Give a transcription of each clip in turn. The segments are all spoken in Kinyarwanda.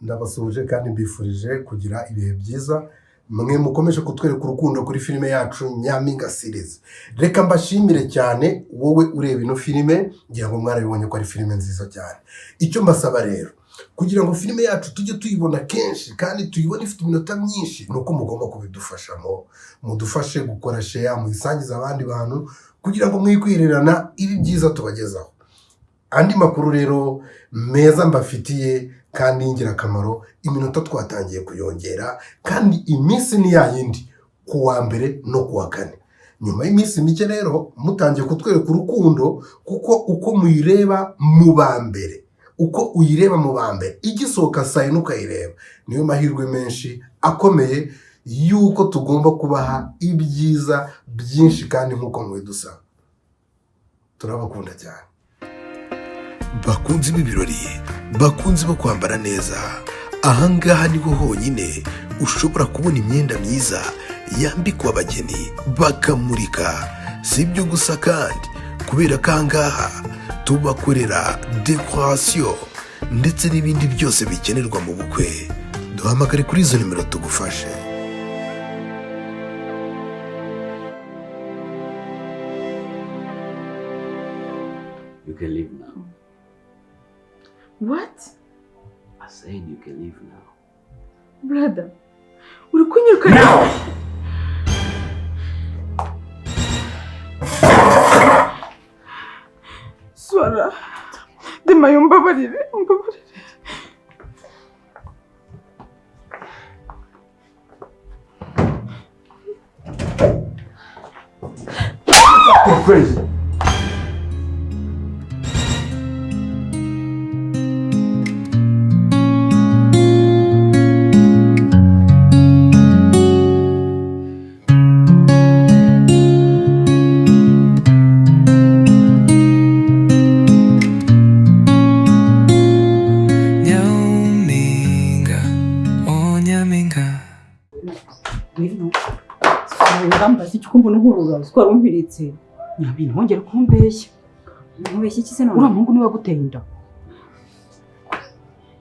Ndabasuhuje kandi mbifurije kugira ibihe byiza, mwe mukomeje kutwereka urukundo kuri filime yacu Nyampinga Series. Reka mbashimire cyane wowe ureba ino filime, ngira ngo mwarabibonye ko ari filime nziza cyane. Icyo mbasaba rero, kugira ngo filime yacu tujye tuyibona kenshi kandi tuyibone ifite iminota myinshi, ni uko mugomba kubidufashamo. Mudufashe gukora share, muyisangize abandi bantu kugira ngo mwikwirirana ibi byiza tubagezaho. Andi makuru rero meza mbafitiye kandi y'ingirakamaro, iminota twatangiye kuyongera kandi iminsi ni ya yindi, ku wa mbere no ku wa kane. Nyuma y'iminsi mike rero mutangiye kutwereka urukundo, kuko uko muyireba mu ba mbere, uko uyireba mu ba mbere igisohoka saa yine ukayireba, niyo mahirwe menshi akomeye y'uko tugomba kubaha ibyiza byinshi kandi nk'uko mubidusaba. Turabakunda cyane. Bakunzi b'ibirori, bakunzi bo kwambara neza, ahangaha niho honyine ushobora kubona imyenda myiza yambikwa abageni bakamurika. Si ibyo gusa kandi, kubera ko ahangaha tubakorera dekorasiyo ndetse n'ibindi byose bikenerwa mu bukwe. Duhamagare kuri izo nimero tugufashe. You can leave now. What? I said you can leave now. Brother, uri kunyirukana? Swara, Demayo, umbabarire, umbabarire. Crazy. Nyampinga, oh nyampinga. Ngwino urambaza icyo mbona uhurura, uzi ko wari umpiritse. Nyampinga, ntongere kumbeshya. Nkubeshya iki se none? Uriya muhungu niwe waguteye inda.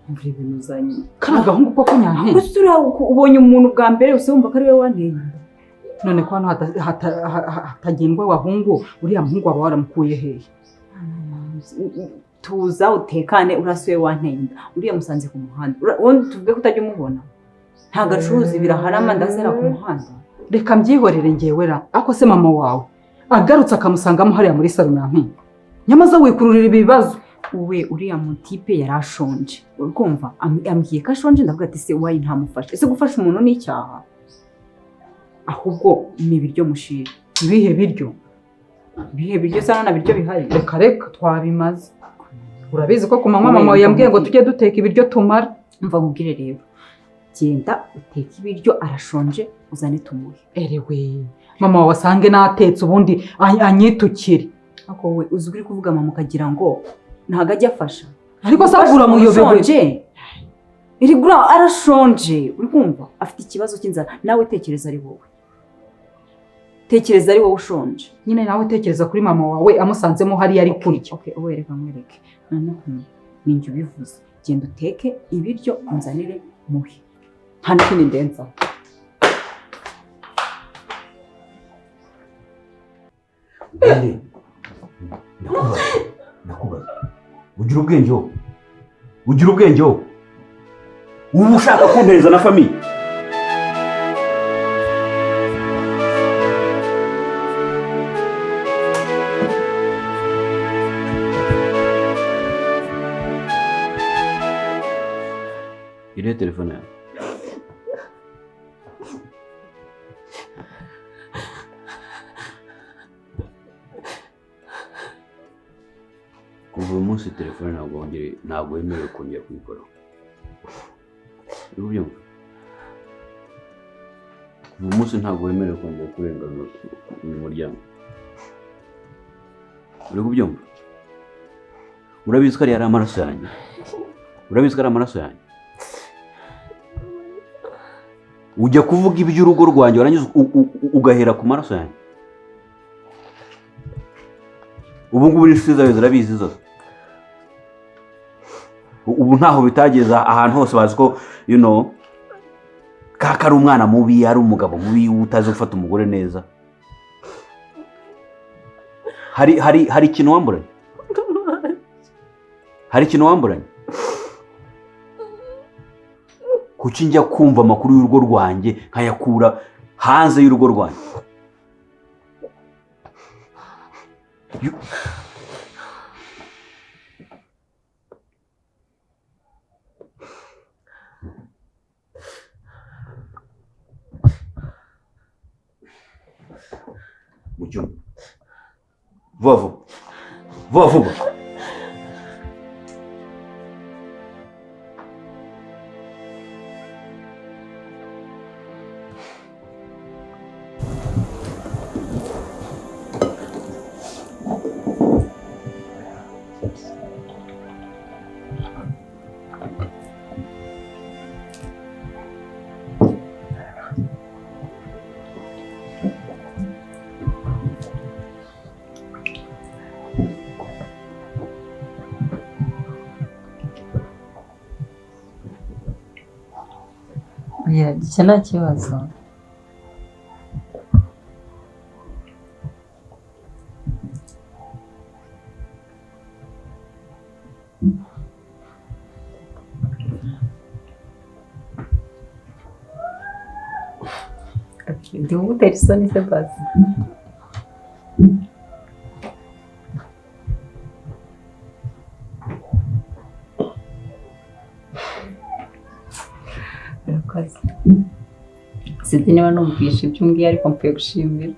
Imvura ibintu uzanye. Kariya gahungu koko, nyampinga. Gusa uriya ubonye umuntu bwa mbere usa wumva ko ari we wanteye inda. None ko hano hatagendwa abahungu, uriya muhungu waba waramukuye hehe? Tuza utekane, uriya si we wanteye inda. Uriya musanze ku muhanda. Ubundi tuvuge ko utajya umubona, ntabwo acuruza ibiraha n'amandazi ku muhanda. Reka mbyihorere ngewe ra. Ako se mama wawe agarutse akamusangamo hariya muri salo, nyampinga, nyamaza wikururira ibibazo. We, uriya mutipe yari ashonje, urumva ambwiye ko ashonje, ndavuga ati se wayi ntamufashe? Ese gufasha umuntu ni icyaha? Ahubwo ni ibiryo mushira. Ibihe biryo? Ibihe biryo se? Na biryo bihari? Reka reka, twabimaze. Urabizi ko ku manywa mama wawe yambwiye ngo tujye duteka ibiryo tumara. Mva nkubwire rero, genda uteke ibiryo, arashonje, uzane tumuhe. Erewe, mama wawe asange natetse, ubundi anyitukire. Ariko wowe uzi uri kuvuga mama ukagira ngo ntabwo ajya afasha. Ariko se ahubwo uramuyobewe? Ushonje irigura, arashonje, uri kumva afite ikibazo cy'inzara. Nawe tekereza ari wowe, tekereza ari wowe ushonje. Nyine nawe tekereza kuri mama wawe amusanzemo hariya ari kurya. Okay, wowe reka nkwereke noneho, ni njye ubivuze. Genda uteke ibiryo unzanire muhe, nta n'ikindi ndenzaho. Ubundi ndakubaza, ndakubaza, ugira ubwenge wowe? Ugira ubwenge wowe? Uba ushaka kuntereza na famille? Irihe telefone yawe? Kuva uyu munsi telefone ntabwo wongere, ntabwo wemerewe kongera kuyikoraho. Uri kubyumva? Kuva uyu munsi ntabwo wemerewe kongera kurenga uyu muryango. Uri kubyumva? Urabizi ko ariya ari amaraso yanjye? Urabizi ko ari amaraso yanjye? Ujya kuvuga iby'urugo rwanjye, warangiza ugahera ku maraso yanjye. Ubu ngubu n'inshuti zawe zirabizi zose. Ubu ntaho bitageza, ahantu hose bazi ko kaka ari umwana mubi, ari umugabo mubi utazi gufata umugore neza. Hari ikintu wamburanye? Hari ikintu wamburanye? Kuki njya kumva amakuru y'urugo rwanjye nkayakura hanze y'urugo rwanjye? Mu cyumba vuba vuba vuba vuba. Icyo nta kibazo. Ndi kugutera isoni se basi. Urakoze. Sinzi niba numvise ibyo umbwiye ariko mpfuye gushimira.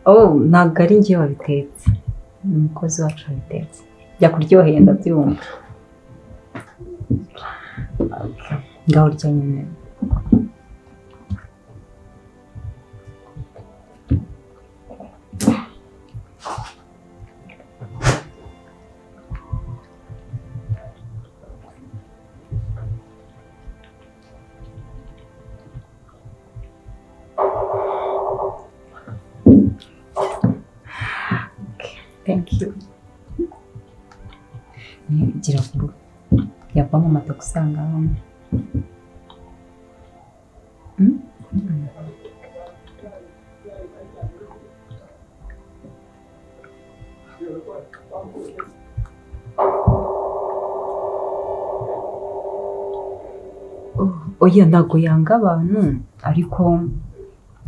Oh, ntabwo ari njye wabitetse, ni umukozi wacu wabitetse. Jya kuryoheye ndabyumva. Ngaho urya nyine. Thank you. Gira vuba. Yavamo amata gusanga hano. Oya ntabwo yanga abantu, ariko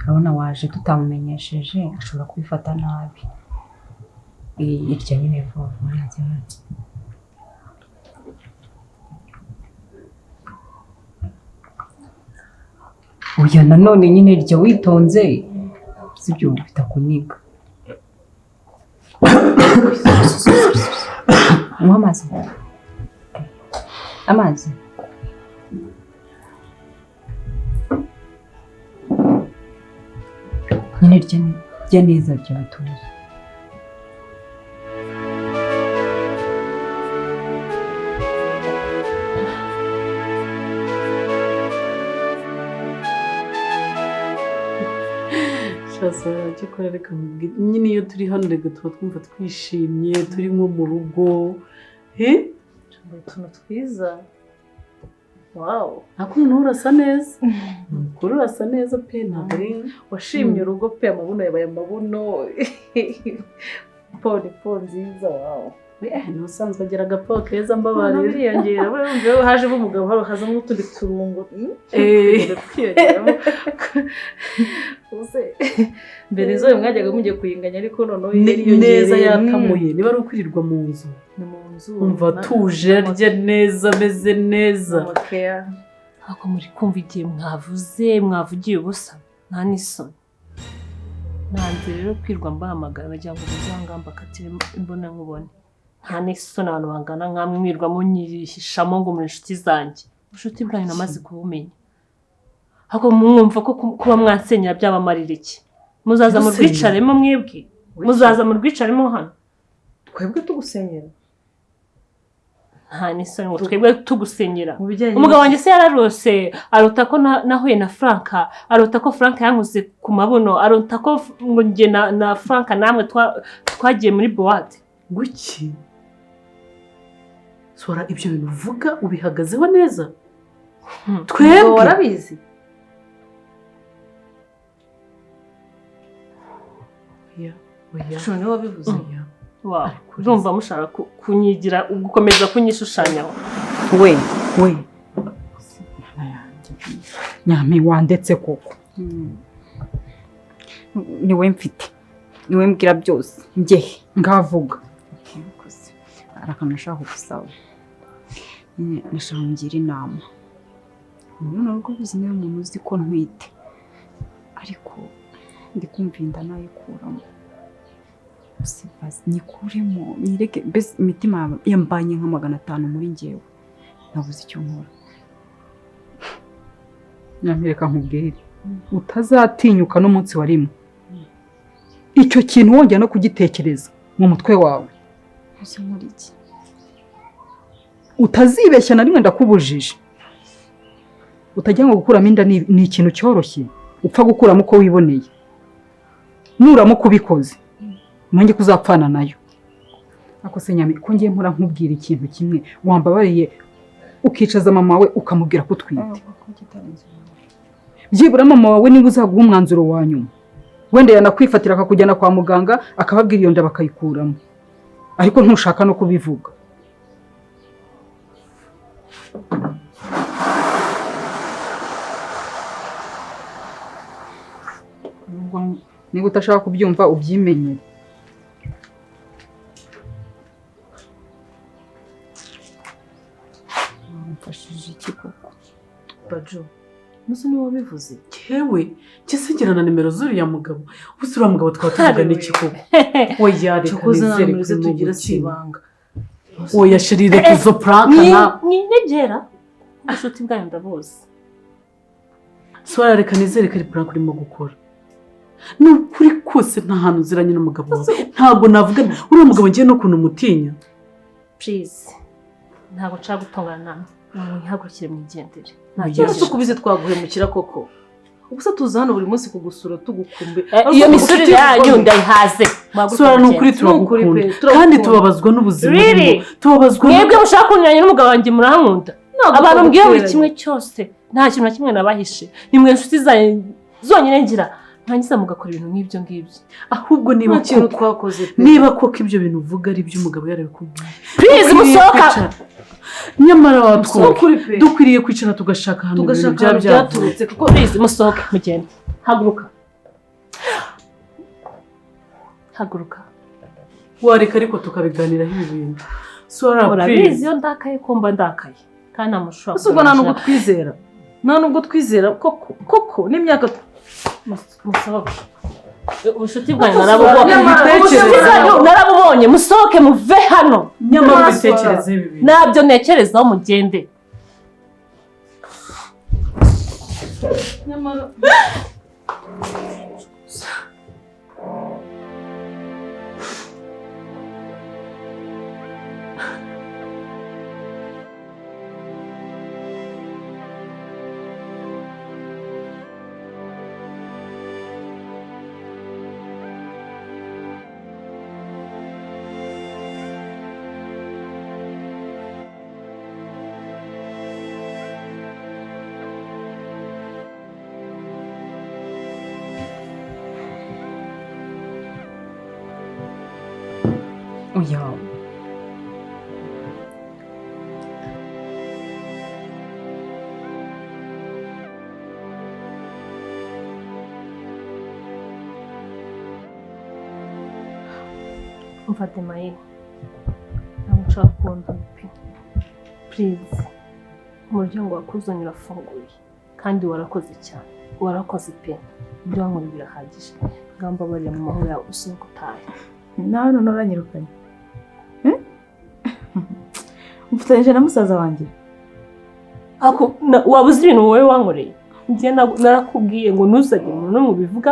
urabona waje tutamumenyesheje ashobora kubifata nabi. Irya nyine vuba vuba nta kibazo. Oya nanone nyine irya witonze, sibyo bitakuniga. Unywa amazi. Amazi. Nyine irya neza rya wituze. Reka nyine iyo turi hano reka tuba twumva twishimye turi nko mu rugo. Utuntu twiza. Wow, ntabwo umuntu urasa neza, umukuru urasa neza pe, ntabwo ari washimye urugo pe, amabuno yabaye amabuno, po ni po nziza. Wow, ni usanzwe agira agapo keza mbabarira. Biriyongera, urumva hajemo umugabo hazamo n'utundi turungo twiyongeramo. Mbere zo mwajyaga mujye kuyinganya ariko noneho neza yatamuye. Niba ari ukwirirwa mu nzu, umva atuje, arya neza, ameze neza. Ntabwo muri kumva igihe mwavuze mwavugiye ubusa, nta n'isoni. Nanze rero kwirwa mbahamagara bagira ngo muzangamba katire imbona nkubone. Nta n'isoni abantu bangana nkamwe mwirwa munyihishamo ngo muri inshuti zanjye. Ubucuti bwanyu namaze kubumenya. Ahubwo mwumva ko kuba mwansenyera byabamarira iki? Muzaza mu rwicaremo mwebwe, muzaza mu rwicaremo hano. Twebwe tugusenyera? Nta n'isoni ngo twebwe tugusenyera. Umugabo wanjye se yararose, arota ko nahuye na Frank, arota ko Frank yankoze ku mabuno, arota ko ngo njye na Frank namwe twagiye muri boîte. Guki? Sora ibyo bintu uvuga ubihagazeho neza? Twebwe warabizi? Oya. Niwe wabivuze. Wow. Ndumva mushaka kunyigira gukomeza kunyishushanyaho. We. Nyami wandetse koko. Niwe mfite. Niwe mbwira byose. Nge ngavuga. Okay, koze. Arakantu nashaka kugusaba. Nashaka ngira inama. Umuntu rugo bizi niwe muntu uzi ko ntwite. Ariko ndi kumva inda nayikuramo. Nyikuremo nyireke mbese imitima yambanye nka 500 muri njyewe nabuze icyo nkora. Nyamireka nkubwire utazatinyuka n'umunsi warimo icyo kintu wongera no kugitekereza mu mutwe wawe. Utazibeshya na rimwe ndakubujije. Utajya ngo gukuramo inda ni ikintu cyoroshye upfa gukuramo uko wiboneye. Nuramuka ubikoze mwenge kuzapfana nayo. Ako se Nyami ko ngiye mpora nkubwira ikintu kimwe wambabariye ukicaza mama we ukamubwira ko utwite. Byibura mama wawe niba uzaguha umwanzuro wa nyuma wenda yanakwifatira akakujyana kwa muganga akababwira iyo nda bakayikuramo, ariko ntushaka no kubivuga. Niba utashaka kubyumva ubyimenyere. Mfashije iki koko? Bajo, muzi niwe wabivuze? Yewe, cyese na nimero z'uriya mugabo. Ubu uriya mugabo twaba tuvugana iki koko? Oya reka nizere ko tugira sibanga. Oya sheri reka izo prank na. Ni negera. Ubushuti bwanyu ndabuzi. Sora reka nizere ko ari prank urimo gukora. Ni ukuri kose nta hantu uziranye n'umugabo wawe. Ntabwo navuga uriya mugabo ngiye no kuntu umutinya. Please. Ntabwo nshaka gutongana namwe. Mwihagurukire mwigendere. Nta kubize twaguhemukira koko. Ubusa tuza hano buri munsi kugusura tugukumbe. Iyo misurire yanyu ndayihaze. Sora ni ukuri turagukunda kandi tubabazwa n'ubuzima. Tubabazwa. Mwebwe mushaka kunyuranya n'umugabo wanjye murankunda. Abantu mbwiye buri kimwe cyose nta kintu na kimwe nabahishe. Ni mwe inshuti zanyu zonyine ngira. Ntangiza mugakora ibintu nk'ibyo ngibyo. Ahubwo niba kintu twakoze pe. Niba koko ibyo bintu uvuga ari ibyo umugabo yarabikubwiye. Please musohoka. Nyamara watwo dukwiriye kwicara tugashaka ahantu ibintu byaturutse kuko please musohoke mugende. Haguruka. Haguruka. Wareka ariko tukabiganiraho ibi bintu. Sora please. Iyo ndakaye kumba ndakaye. Kandi amushobora. Usubwo nta nubwo twizera. Nta nubwo twizera koko koko n'imyaka musohoke. Ubushuti bwanyu narabubonye. Narabubonye musohoke muve hano. Nyamara ubitekereze ibi bintu. Nabyo ntekerezaho mugende. Nyamara Oya. Mfate maye. Ntabwo nshaka kubona pe. Please. Umuryango wakuzanye urafunguye kandi warakoze cyane. Warakoze pe. Ibyo wankoreye birahagije. Ngamba barira mu mahoro yawe usohoka utahe. Nawe none uranyirukanye. Mfatanyije na musaza wanjye. Ako wabuze ibintu wowe wankoreye. Njye narakubwiye ngo ntuzajye umuntu n'umwe ubivuga,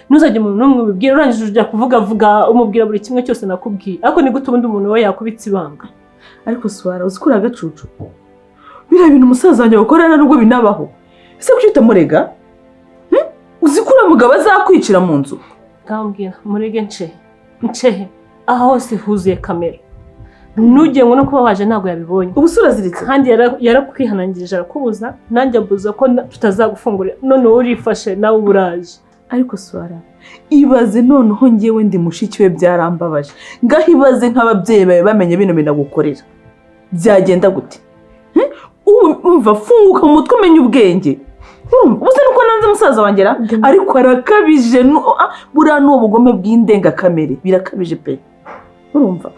ntuzajye umuntu n'umwe ubibwira, urangije ujya kuvuga vuga umubwira buri kimwe cyose nakubwiye. Ariko ni gute ubundi umuntu we yakubitse ibanga? Ariko Swara uzi ko uri agacucu. Biriya bintu umusaza wanjye bakorana nubwo binabaho. Ese kuki utamurega? Uzi ko uriya mugabo azakwicira mu nzu? Ngambwira murege ncehe aha hose huzuye kamera. Nugiye ngo no kuba waje ntabwo yabibonye. Ubu se uraziritse? Kandi yarakwihanangirije arakubuza, nanjye ambuza ko tutazagufungurira. None wowe urifashe nawe uburaje. Ariko Swara ibaze noneho njyewe ndi mushiki we byarambabaje. Ngaho ibaze nk'ababyeyi bawe bamenye bino binagukorera. Byagenda gute? Umva funguka mu mutwe umenye ubwenge. Ubu se nuko nanze musaza wanjye ra? Ariko arakabije, buriya ni ubugome bw'indengakamere, birakabije pe. Urumva?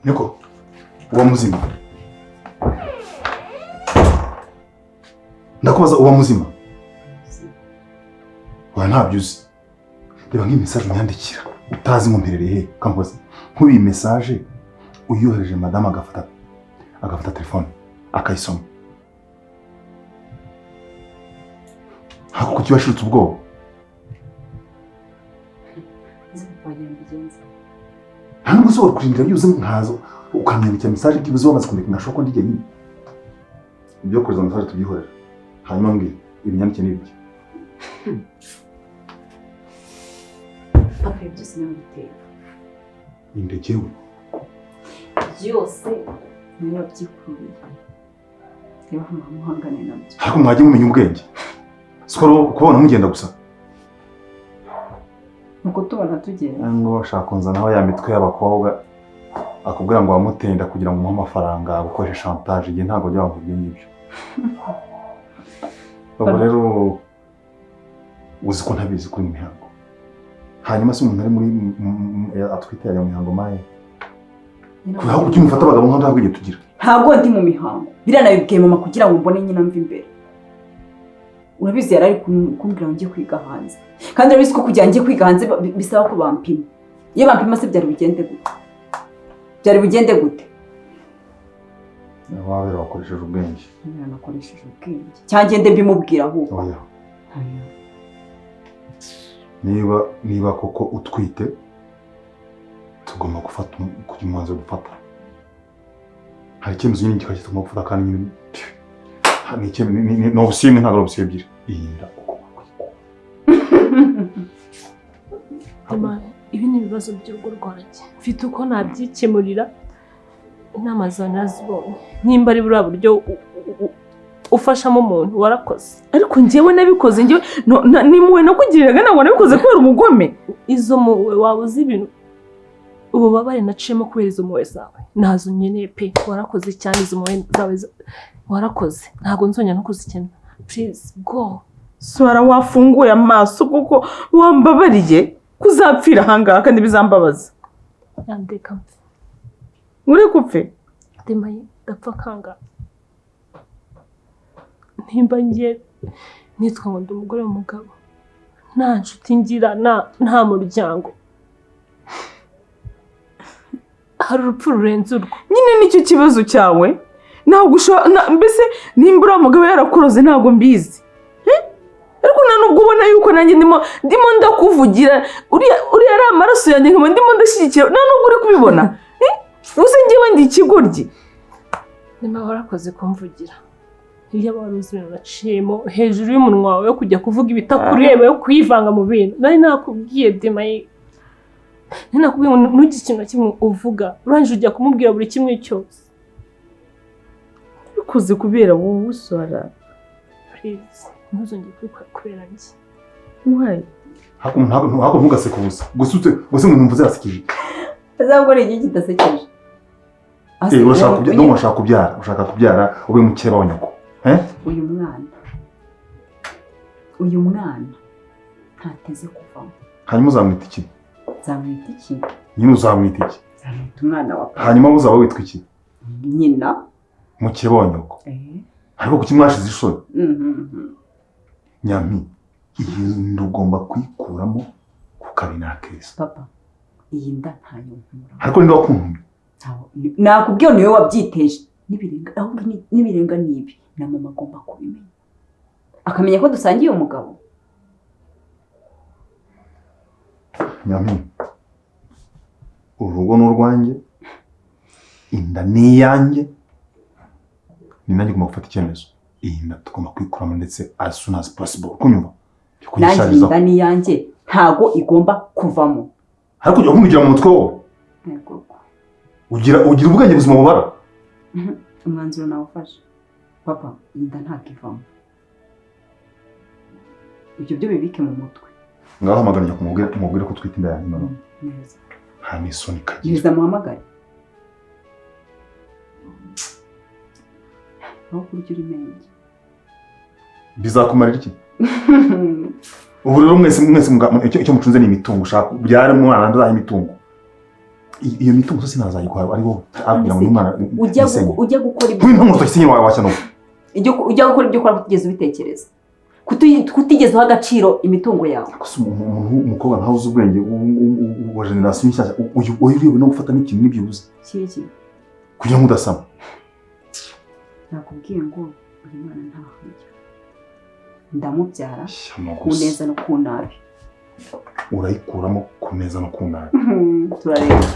Niko, uba muzima. Ndakubaza uba muzima. Oya ntabyo uzi. Reba nk'iyi message unyandikira utazi ngo mperereye he ukambaza. Nk'uyu message uyohereje madame agafata telefone akayisoma. Hako kuki washirutse ubwoba? Nta nubwo ushobora kurindira byuze nkazo ukamwandikira message byibuze wamaze kundeka ngashoka ndi jyenyine. Ibyo kohereza message tubyihorera. Hanyuma mbwira ibinyandikiye ni ibiki? Papa ibyo byose niwe ubitera. Indekewe. Byose niwe wabyikururiye. Reba muhangane nabyo. Ariko mwajye mumenya ubwenge. Siko kubona mugenda gusa. Nuko tubona tugenda. Ngo bashaka kunzanaho ya mitwe y'abakobwa akubwira ngo wamutenda kugira ngo umuhe amafaranga agukoreshe chantage, igihe ntabwo byaba ibyo ngibyo. Ubwo rero uzi ko ntabizi kuri mihango. Hanyuma se umuntu ari muri atwite yajya mu mihango maye. Kuko kuki mufata abagabo nka ntabwo igihe tugira. Ntabwo ndi mu mihango. Biriya nabibwiye mama kugira ngo mbone nyina mva imbere. Urabizi yari ari kumbwira ngo njye kwiga hanze. Kandi urabizi ko kugira njye kwiga hanze bisaba ko bampima. Iyo bampima se byari bugende gute? Byari bugende gute? Wabera wakoresheje ubwenge. Nakoresheje ubwenge. Cyangwa ngende mbimubwira ahubwo. Oya. Niba koko utwite tugomba gufata kugira umwanzuro gufata. Hari icyemezo nyine kikaba tugomba gufata kandi nyine ni icyemezo ni obusimwe ntabwo ari obusiyo ebyiri. Iyi nda ugomba kuyikura. Ibi ni ibibazo by'urugo rwanjye. Mfite uko nabyikemurira. Inama zawe narazibonye. Nimba ari buriya buryo ufashamo umuntu warakoze. Ariko njyewe nabikoze njyewe nimuwe nakugiriraga ntabwo nabikoze kubera umugome. Izo muwe waba uzi ibintu ububabare naciyemo kubera izo muwe zawe. Ntazo nkeneye pe. Warakoze cyane izo muwe zawe warakoze. Ntabwo nzongera no kuzikena. Please go. Swara wafunguye amaso kuko wambabariye kuzapfira ahangaha kandi bizambabaza. Yandeka mpfe. Uri gupfe? Demaye ndapfa kanga. Nimba ngiye nitwa ngo ndi umugore w'umugabo. Nta nshuti ngira nta muryango. Hari urupfu rurenze urwo. Nyine nicyo kibazo cyawe. Ntabwo mbese nimba uriya mugabo yarakuroze ntabwo mbizi. Ariko nta nubwo ubona yuko nanjye ndimo ndakuvugira uriya ari amaraso yanjye nkaba ndimo ndashyigikira nta nubwo uri kubibona. Uze njyewe ndi ikigoryi. Nimba warakoze kumvugira. Iyo wari uzi ibintu naciyemo hejuru y'umunwa wawe yo kujya kuvuga ibitakureba yo kwivanga mu bintu. Nari nakubwiye Demaye. Nari nakubwiye ngo ntugire ikintu na kimwe uvuga. Urangije ujya kumubwira buri kimwe cyose. Bikoze kubera wowe Swara. Please, ntuzongere kubikora kubera njye. Why? Hako ntugaseke ubusa. Gusa umuntu mvuze arasekije. Azakora iki kidasekeje? Ushaka kubyara ube mukeba wa nyoko. Uyu mwana ntateze kuvamo. Hanyuma uzamwita iki? Nzamwita iki? Nyine uzamwita iki? Nzamwita umwana wa papa. Hanyuma uzaba witwa iki? Nyina. Mukeba wa nyoko. Ariko kuki mwashize isoni? Mhm. Nyami, iyi nda ugomba kuyikuramo ku kabi n'akeza. Papa, iyi nda ntayo nkura. Ariko ninde wakuntumye? Nakubwiye, niwe wabyiteje. Nibirenga ahubwo nibirenga nibi na mama agomba kubimenya, akamenya ko dusangiye umugabo. Nyami, urugo ni urwanjye, inda ni iyanjye, ni nanjye ugomba gufata icyemezo. Iyi nda tugomba kuyikuramo ndetse as soon as possible, kunyumva? Nanjye iyi nda ni iyanjye, ntago igomba kuvamo. Ariko ujya ugira mu mutwe wowe? Yego. Ugira ubwenge buzima bubara? Umwanzuro nawufashe, papa, iyi nda ntabwo ivamo. Ibyo byo bibike mu mutwe. Ngaho hamagara njya kumubwira, umubwire ko utwite inda yanjye noneho. Neza. Nta n'isoni kagira. Neza, muhamagare. Aho kurya uri menge. Bizakumarira iki? Ubu rero mwese icyo mucunze ni imitungo. Ushaka ubyare umwana nzaha imitungo. Iyo mitungo se sinazayiguha ari wowe abwira ngo ni umwana? Ujya gukora ibyo Nkwintu urutoki nyine washya n'ubu. Ujya gukora ibyo ukora kutigeze ubitekereza, kutigeze uha agaciro imitungo yawe. Gusa umuntu umukobwa nkawe uzi ubwenge wa generasiyo nshyashya, uyu uyobewe no gufata n'ikintu n'ibyibuze Kiki? kugira ngo udasama. Nakubwiye ngo uyu mwana ntaho ajya, ndamubyara Shyano ku gusa. neza no ku nabi. Urayikuramo ku neza no ku nabi. Turareba.